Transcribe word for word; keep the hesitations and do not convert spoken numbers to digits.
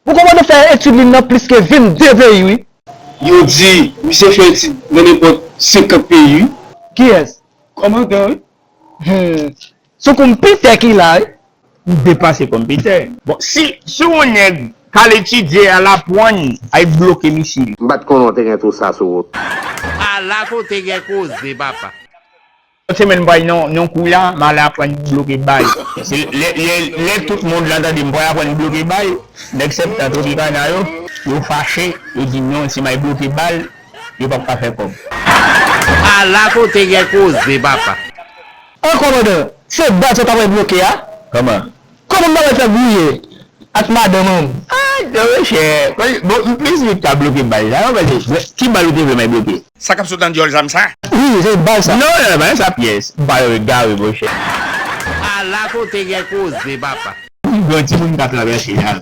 Pou kòmandan fè etid li nan plis ke vennde peyi, wi. Yo di misye fè etid nan nenpòt senkant peyi, wi. Kiyès? Kòmandan, wi. Hmm. Sou konpitè ki la, wi. M depase konpitè. Bon, si, si yon nèg k al etidye, al aprann, ay bloke misil. M pa t konnen w te gen tou sa sou ou. Ala kote gen koze, papa. Yon semèn m pral nan yon kou la, m al aprann bloke bal. Se lè, lè, lè tout mond lan tande m pral aprann bloke bal, nèg Sèptan Tropikana yo, yo fache, yo di non, si m al bloke bal, yo p ap ka fè kòb. Ala kote gen koze, papa. An kòmandan, se bal sa w t ap bloke a? Kòman? Kòman m ta pral fè gouye ak madanm an? Ah, non, monchè. Bon, m plis vit ka bloke bal la, non, paske ki bal ou te vle m al bloke? Sa k ap sot nan dyòl zam sa? Wi, se bal sa. Non, non, pa sa pyès. M pa yo egare, monchè. Ala kote gen koze, papa. Yon timoun ka travèse la.